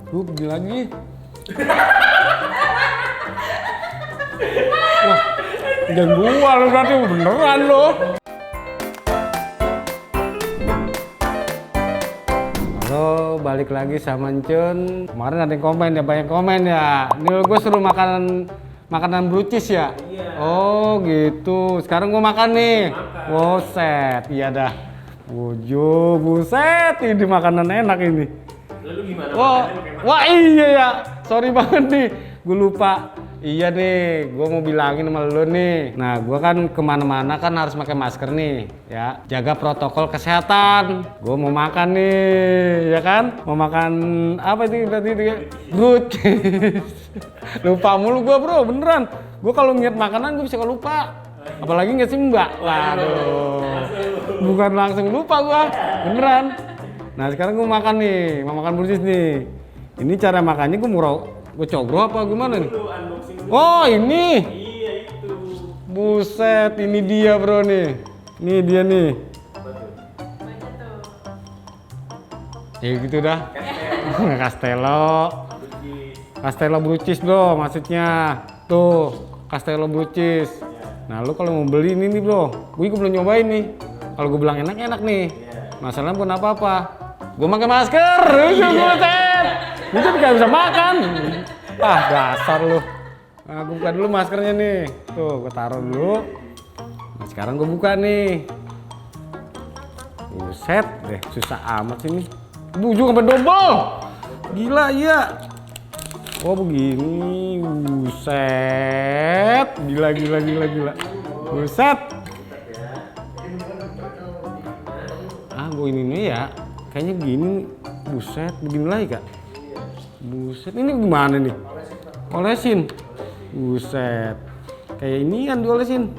Pergi lagi. Wah, jangan gua lo berarti beneran lo. Halo, balik lagi sama Encun. Kemarin ada yang komen ya, banyak komen ya. Ini gue suruh makanan brucis ya? Iya. Oh gitu, sekarang gue makan nih. Buset, iya dah. Buset, ini makanan enak ini. Lalu gimana? Wah iya ya, sorry banget nih, gue lupa. Iya nih, gue mau bilangin sama lo nih. Nah, gue kan kemana-mana kan harus pakai masker nih, ya. Jaga protokol kesehatan. Gue mau makan nih, ya kan? Mau makan apa itu tadi? Brucis. Lupa mulu gue bro, beneran. Gue kalau ngeliat makanan gue bisa lupa. Apalagi nggak sih mbak? Waduh, bukan langsung lupa gue, beneran. Nah sekarang gue makan nih, mau makan brucis nih. Ini cara makannya gue cogro apa gimana nih? Oh ini. Iya itu. Buset, ini dia bro nih. Ini dia nih. Ya gitu dah. Castello brucis bro maksudnya. Tuh, Castello brucis. Nah lu kalau mau beli ini nih bro, gue belum nyobain nih. Kalau gue bilang enak nih. Masalahnya bukan apa-apa. Gue pakai masker. Buset. Gue jadi gak bisa makan. Ah dasar lu. Nah, gue buka dulu maskernya nih. Tuh, gue taruh dulu. Nah, sekarang gue buka nih. Buset deh, susah amat sini. Bujuk sampai double. Gila iya. Oh begini. Buset. Gila. Buset. Ah, gue ini nih ya. Kayaknya begini. Buset, begini lagi kak. Buset, ini gimana nih? Olesin. Buset. Kayak ini kan diolesin.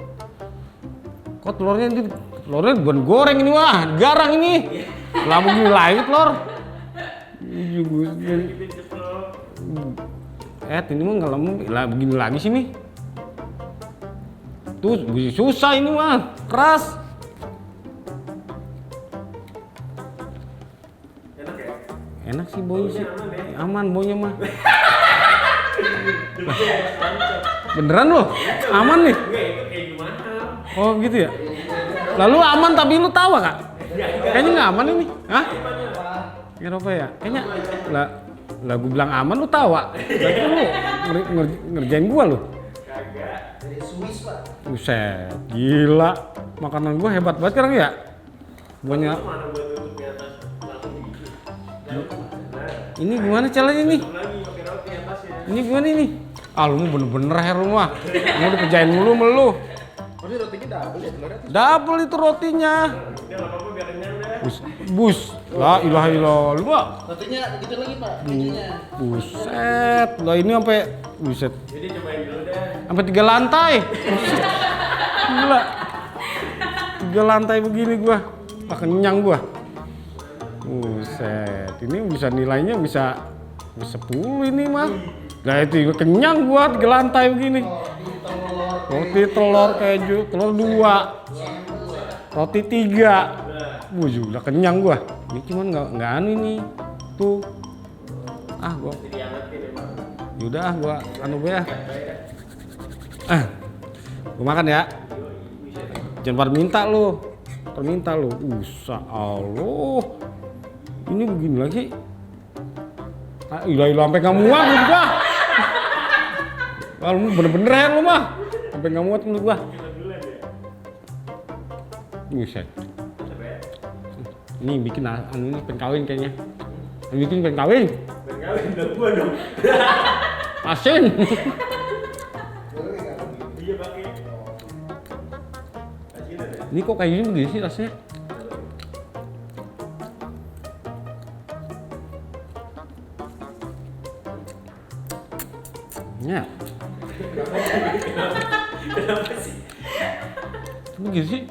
Kok telurnya bukan goreng ini wah, garang ini. Lah begini lagi telur. Buset. Ini mah nggak lemu. Lah begini lagi sini. Tuh susah ini mah, keras. Enak sih baunya sih, aman baunya mah. Beneran loh, aman nih. Oh gitu ya. Lalu aman tapi lu tawa kak? Kayaknya nggak aman ini. Hah? Kira apa ya? Kayaknya lah gue bilang aman lu tawa. Berarti lu ngerjain gua lu. Dari Swiss pak. Buset, gila. Makanan gua hebat banget sekarang ya. Banyak. Ini gimana caranya nih? Ini gimana ini? Ah lu mau bener-bener her lu mah. Mau dikerjain mulu sama lu. Oh ini rotinya double ya telurnya? Double itu rotinya. Bus. La ilaha illallah. Lu mah. Rotinya gitu lagi pak, kejunya. Buset. Lah ini sampai buset. Jadi cobain dulu deh. Sampai 3 lantai. Buset. Gila. 3 lantai begini gua. Ah kenyang gua. Buset, ini bisa nilainya bisa 10 ini mah. Nah itu kenyang gua 3 lantai begini. Roti telur keju, telur 2. Roti 3. Udah kenyang gua. Ini cuman nggak anu ini. Tuh. Ah gua. Yaudah gua anu gua ya. Gua makan ya. Jangan pada minta lu. Perminta lu. Usah Allah. Ini begini lagi. Ah, ilah sampai nggak muat menurut gua. Kalau lu bener-bener ya lu mah. Sampai nggak muat menurut gua. Buset. Ini bikin ini pengen kawin kayaknya. Ini bikin pengen kawin. Pengen kawin udah gua dong. Asin. Iya pakai. Ini kok kayak gini begini sih rasanya? Ya. Kenapa sih? Cuma gitu sih.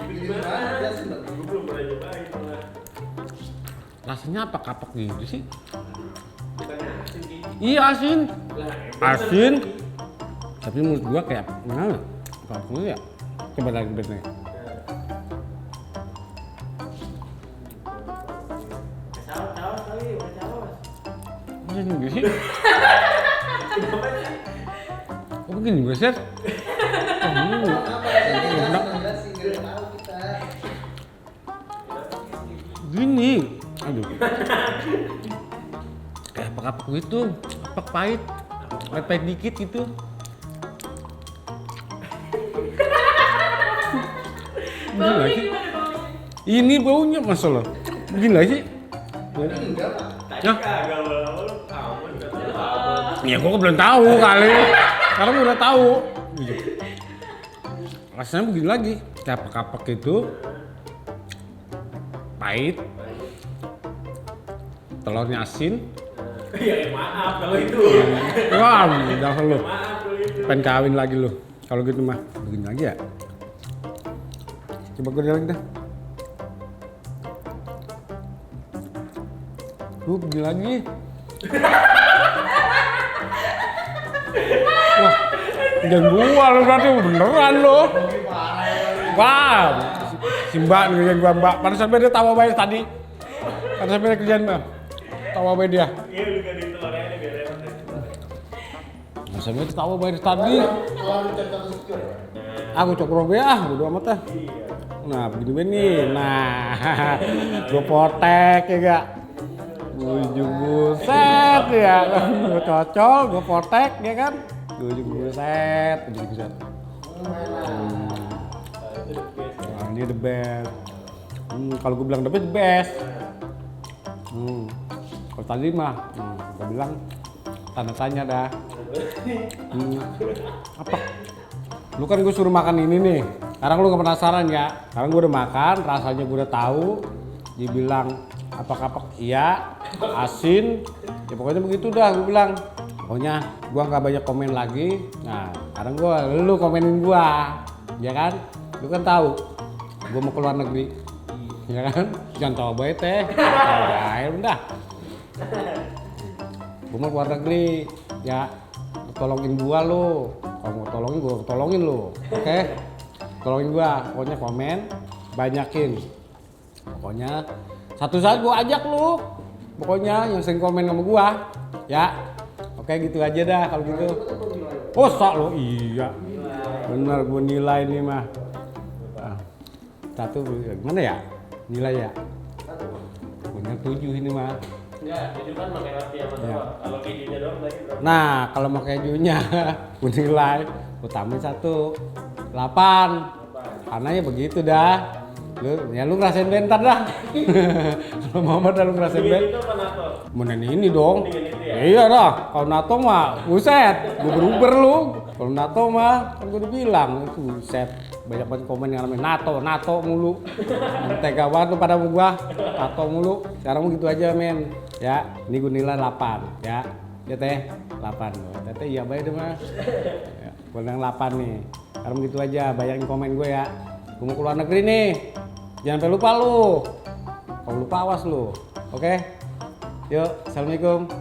Gimana? Gue belum pernah nyobain malah. Rasanya apa kapak gitu sih? Bukannya asin sih. Iya asin. Lah, Asin. Tapi menurut gua kayak mana? Kalau ya. Coba lagi betulnya. Saus kali, saus. Masa ini sih? Kok begini gue set? Gini, aduh. Kayak apa-apa gitu, apa pahit, pahit dikit gitu. Gila sih. Ini baunya masalah. Gila sih. Ya. Kagak awal aman kan. Ya gua belum tahu kali. Sekarang gua udah tahu. Rasanya begini lagi. Kayak apa-apa gitu. Pahit. Telurnya asin. Ya maaf kalau itu. Wah, udah lu. Maaf kalau itu. Pengen kawin lagi lu. Kalau gitu mah begini lagi ya. Coba gue jalan dah. Begini lagi. Wah, jangan gua lu berarti beneran lu. Wah, si Mbak nih gua Mbak. Pantesan beda tawa baik tadi. Pantesan beda kerjaan Mbak. Tawa baik dia. Iya lu kan di telurnya ini biar enak. Pantesan beda tawa baik tadi. Aku cokro gue bodo amat dah. Nah, begini nih. Nah, gua potek ya gak? Ujung buset ya. Gua cocol, gua potek ya kan? Ujung buset. Nah, ini the best. Kalau gua bilang the best. Kalau tadi mah, gua bilang tanda tanya dah. Apa? Lu kan gue suruh makan ini nih. Sekarang lu gak penasaran ya? Sekarang gue udah makan, rasanya gue udah tahu. Dibilang apa-apa iya, asin. Ya pokoknya begitu dah gue bilang. Pokoknya gue gak banyak komen lagi. Nah, sekarang lu komenin gue, ya kan? Lu kan tahu, gue mau keluar negeri, ya kan? Jangan tahu baik teh. Ya udah. Gue mau keluar negeri, ya. Tolongin gue lu. Kalau mau tolongin gue tolongin lu, oke? Tolongin gue, pokoknya komen, banyakin. Pokoknya satu saat gue ajak lu, pokoknya yang sering komen sama gue, ya. Oke gitu aja dah kalau gitu. Oh sok lo, iya. Bener gue nilai nih mah. Satu gimana ya? Nilai ya? Bener 7 ini mah. Enggak, itu kan pakai roti sama telur. Kalau kejunya doang tadi berapa? Nah, kalau mau kejunya, gue nilai, gue tambahin 8. Karena ya begitu dah. Lu ngerasain bentar dah. Kalau Muhammad dah lu ngerasain bentar. Itu apa nato? Mending ini dong. Mendingan itu ya? Iya dah. Kalau NATO mah, buset, gue beruber lu. Kalau NATO mah, kan gue udah bilang itu buset. Banyak banget komen yang namanya NATO mulu. Tega banget lu pada sama gua. NATO mulu. Sekarang gitu aja men. Ya, ini gue nilai 8 ya. Ya teh, 8. Teteh iya baik deh mah. Ya, gue bilang 8 nih. Sekarang gitu aja, bayarin komen gue ya. Gue mau keluar negeri nih. Jangan sampai lupa lu. Kalau lupa awas lu. Oke? Yuk, assalamualaikum.